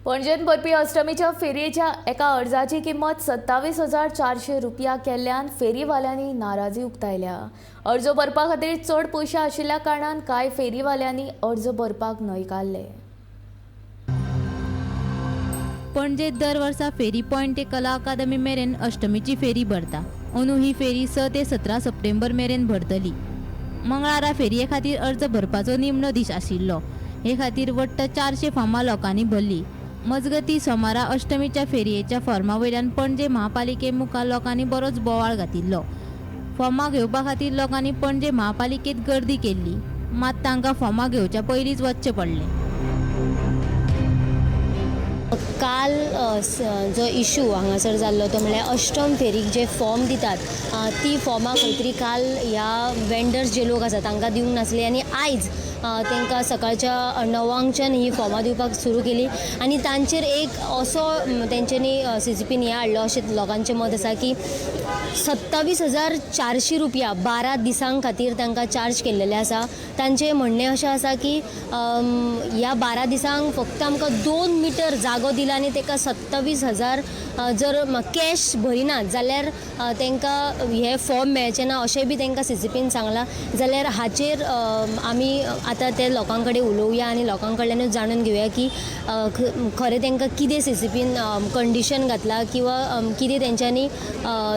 पणजेंत भरपी अष्टमीच्या फेरयेच्या एका अर्जाची किंमत 27,400 रुपया केल्ल्यान फेरीवाल्यांनी नाराजी उक्तायल्या. अर्ज भरपा खातीर चड पयशे आशिल्ल्या कारणान कांय फेरीवाल्यांनी अर्ज भरपाक न्हयकारले. पणजेत दर वर्सा फेरी पॉयंट ते कला अकादमी मेरेन अष्टमीची फेरी भरता. अंदू ही फेरी 6 ते 17 सप्टेंबर मेरेन भरतली. मंगळारा फेरये खातीर अर्ज भरपाचो निमणो दीस आशिल्लो. हे खातीर वट्ट 400 फॉर्मां लोकांनी भरली. मजगती सोमारा अष्टमीच्या फेरयेच्या फॉर्मा वयल्यान पणजे म्हापालिके मुखार लोकांनी बरोच बोवाळ घातिल्लो. फॉर्मां घेवपा खातीर लोकांनी पणजे म्हापालिकेंत गर्दी केल्ली, मात तांकां फॉर्मां घेवच्या पयलींच वचचें पडलें. काल जो इशू हांगासर जाल्लो तो म्हणल्यार अष्टम फेरीक जे फॉर्म दितात ती फॉर्मां खंय तरी काल ह्या वेंडर्स जे लोक आसा तांकां दिवंक नासली आनी आयज तांकां सकाळच्या 9 ही फॉर्मां दिवपाक सुरू केली आनी तांचेर एक असो तेंच्यांनी सीसीपीन हें हाडलो अशें लोकांचें मत आसा की 27,400 रुपया 12 दिसां खातीर तांकां चार्ज केल्लेले आसा. तांचें म्हणणें अशें आसा की ह्या 12 दिसांक फक्त आमकां 2 मिटर जागो दिला आनी ताका 27,000 जर कॅश भरिनात जाल्यार तांकां हे फॉर्म मेळचें ना अशें बी तांकां सीसीपीन सांगलां. जाल्यार हाचेर आमी आतां ते लोकां कडेन उलोवया आनी लोकां कडल्यानूच जाणून घेवया की खरें तांकां कितें सीसीपीन कंडिशन घातलां किंवा कितें तेंच्यांनी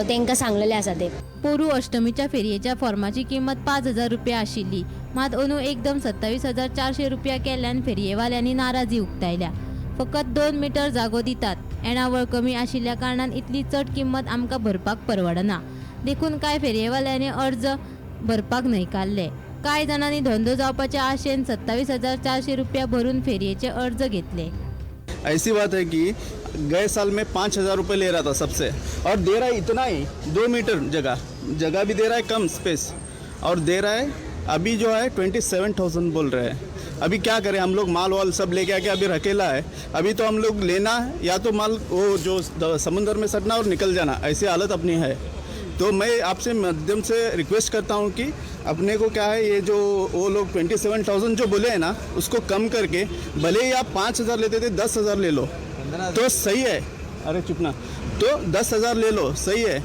तांकां सांगलेलें आसा तें. पोरू अष्टमीच्या फेरयेच्या फॉर्माची किंमत 5000 रुपया आशिल्ली, मात अंदू एकदम 27,400 रुपया केल्ल्यान फेरयेवाल्यांनी नाराजी उक्तायल्या. फकत 2 मिटर जागो दितात, येणावळ कमी आशिल्ल्या कारणान इतली चड किंमत आमकां भरपाक परवडना. देखून कांय फेरयेवाल्यांनी अर्ज भरपाक न्हयकारले. कांय जाणांनी धंदो जावपाच्या आशेन 27,400 रुपया भरून फेरयेचे अर्ज घेतले. ऐसी बात है कि गए साल में 5000 रुपये ले रहा था सबसे और दे रहा है इतना ही, 2 मीटर जगह. जगह भी दे रहा है कम स्पेस और दे रहा है अभी जो है 27,000 बोल रहे हैं. अभी क्या करें हम लोग? माल वाल सब लेके आके अभी रखेला है. अभी तो हम लोग लेना या तो माल वो जो समुंदर में सटना और निकल जाना, ऐसी हालत अपनी है. तो मैं आपसे माध्यम से रिक्वेस्ट करता हूँ कि अपने को क्या है, ये जो वो लोग 27,000 जो बोले हैं ना, उसको कम करके भले ही आप 5000 लेते थे, 10,000 ले लो तो सही है. अरे चुप ना. तो 10,000 ले लो, सही है.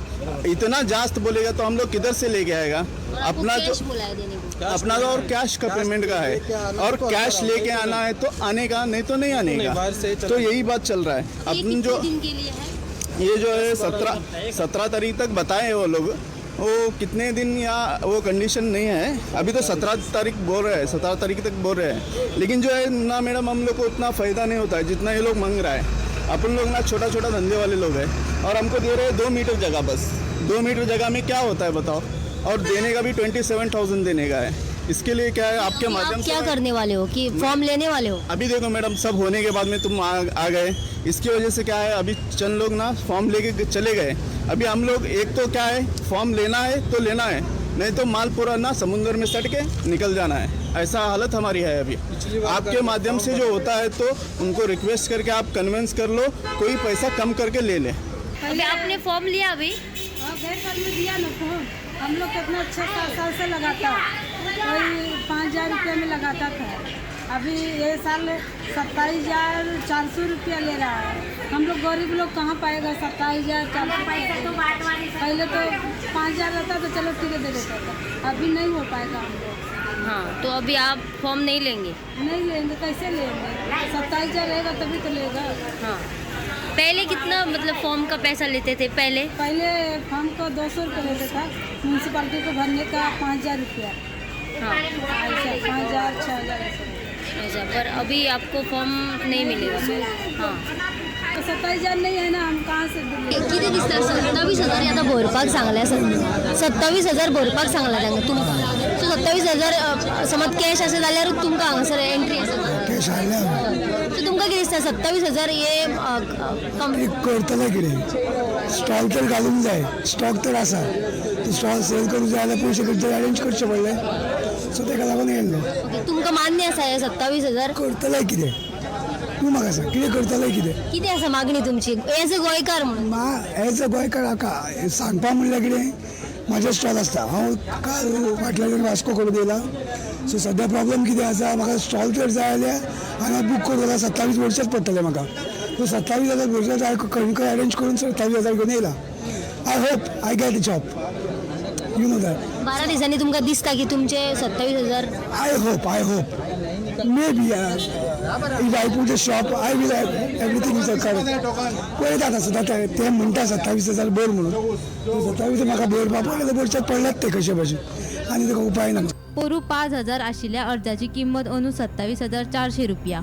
इतना जास्त बोलेगा तो हम लोग किधर से लेके आएगा? अपना जो कैश बुलाया देने को. अपना तो और कैश का पेमेंट का है और कैश लेके आना है तो आने का, नहीं तो नहीं आने का. तो यही बात चल रहा है. ये अपन कितने जो दिन के लिए है? ये जो है 17 17 तारीख तक बताए वो लोग. वो कितने दिन या वो कंडीशन नहीं है. अभी तो 17 तारीख बोल रहे हैं, 17 तारीख तक बोल रहे हैं. लेकिन जो है ना मैडम, हम लोग को उतना फ़ायदा नहीं होता है जितना ये लोग मांग रहा है. अपन लोग ना छोटा छोटा धंधे वाले लोग हैं और हमको दे रहे हैं 2 मीटर जगह बस. 2 मीटर जगह में क्या होता है बताओ? और देने का भी 27,000 देने का है. इसके लिए क्या है, आपके आप माध्यम से क्या करने वाले हो, कि फॉर्म लेने वाले हो? अभी देखो मैडम, सब होने के बाद में तुम आ गए. इसकी वजह से क्या है, अभी चंद लोग ना फॉर्म लेके चले गए. अभी हम लोग एक तो क्या है, फॉर्म लेना है तो लेना है, नहीं तो माल पूरा ना समुंदर में सट के निकल जाना है. ऐसा हालत हमारी है अभी. आपके माध्यम से जो होता है तो उनको रिक्वेस्ट करके आप कन्विंस कर लो, कोई पैसा कम करके ले ले. अभी आपने फॉर्म लिया अभी? हाँ, गए साल में दिया ना फॉर्म. हम लोग कितना अच्छा 7 साल से लगाता, वही 5000 रुपये में लगाता था. अभी ये साल 27,400 रुपया ले रहा है. हम लोग गरीब लोग कहाँ पाएगा 27,400? पहले तो 5000 रहता तो चलो ठीक है, दे देता था. अभी नहीं हो पाएगा हम लोग. हाँ, तो अभी आप फॉर्म नहीं लेंगे? नहीं लेंगे. कैसे लेंगे? 27,000 रहेगा तभी तो लेगा. हाँ, पहले कितना मतलब फॉर्म का पैसा लेते थे पहले? पहले फॉर्म का 200 रुपये लेते था, म्यूनसिपाल्टी को भरने का 5000 रुपया. ऐसा 5000, 6000 ऐसा. अच्छा, पर अभी आपको फॉर्म नहीं मिलेगा? हाँ. तो 27,000 नहीं है ना, हम कहाँ से देंगे? कितें दिसता, 27,000 आतां भरपाक सांगलें आसा, 27,000 भरपाक सांगला तांकां तुमकां. सो 27,000 समज कॅश आसा जाल्यारूच तुमकां हांगासर एंट्री आसा. कॅश हाडल्या हांवें. सो तुमकां कितें दिसता, 27,000 हे कम? एक करतले कितें? स्टॉल तर घालूंक जाय, स्टॉक तर आसा. तो स्टॉल सेल करूंक जाय जाल्यार पयशे खंयचे तरी अरेंज करचे पडले. सो तेका लागून येयल्लो. ओके, तुमकां मान्य आसा हे 27,000? करतले कितें? तूं म्हाका सांग, कितें करतले कितें? कितें आसा मागणी तुमची एज अ गोंयकार म्हणून? मा एज अ गोंयकार हाका सांगपा म्हणल्यार कितें, म्हाजें स्टॉल आसता. हांव काल फाटल्या वास्को करून येयला. सो सद्या प्रॉब्लम कितें आसा, म्हाका स्टॉल जर जाय जाल्यार हांगा बूक करूं जाल्यार 27 भरचेच पडटले म्हाका. सो 27,000 भरचे जाल्यार खंय खंय अरेंज करून 27,000 घेवन येयला. I hope I get job, you know that. 12 दिसांनी तुमकां दिसता की तुमचे 27,000? I hope, I hope. Maybe if I put a shop, I will have everything is correct. पळयता आतां सदां ते म्हणटा 27,000 भर म्हणून. 27 म्हाका भरपा पडले, भरच्यात पडल्यात ते कशे भशेन आनी ताका उपाय ना. पोरू 5,000 आशिल्ल्या अर्जाची किंमत अंदू 27,400 रुपया.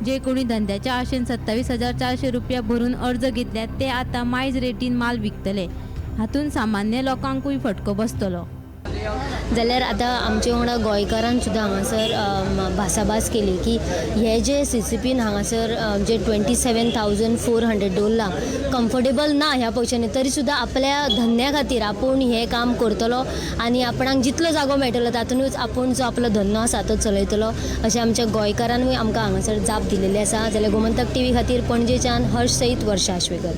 जे कोणी धंद्याच्या आशेन 27,400 रुपया भरून अर्ज घेतल्यात ते आतां मायज रेटीन माल विकतले. हातूंत सामान्य लोकांकूय फटको बसतलो. जाल्यार आतां आमचे वांगडा गोंयकारान सुद्दां हांगासर भासाभास केली की हे जे सीसीपीन हांगासर जे 27,400 दवरलां, कम्फर्टेबल ना ह्या पयशांनी, तरी सुद्दां आपल्या धंद्या खातीर आपूण हें काम करतलो आनी आपणाक जितलो जागो मेळटलो तातुंतूच आपूण जो आपलो धंदो आसा तो चलयतलो, अशें आमच्या गोंयकारानूय आमकां हांगासर जाप दिलेली आसा. जाल्यार गोमंतक टीव्ही खातीर पणजेच्यान हर्ष सयत वर्षा आश्वेकर.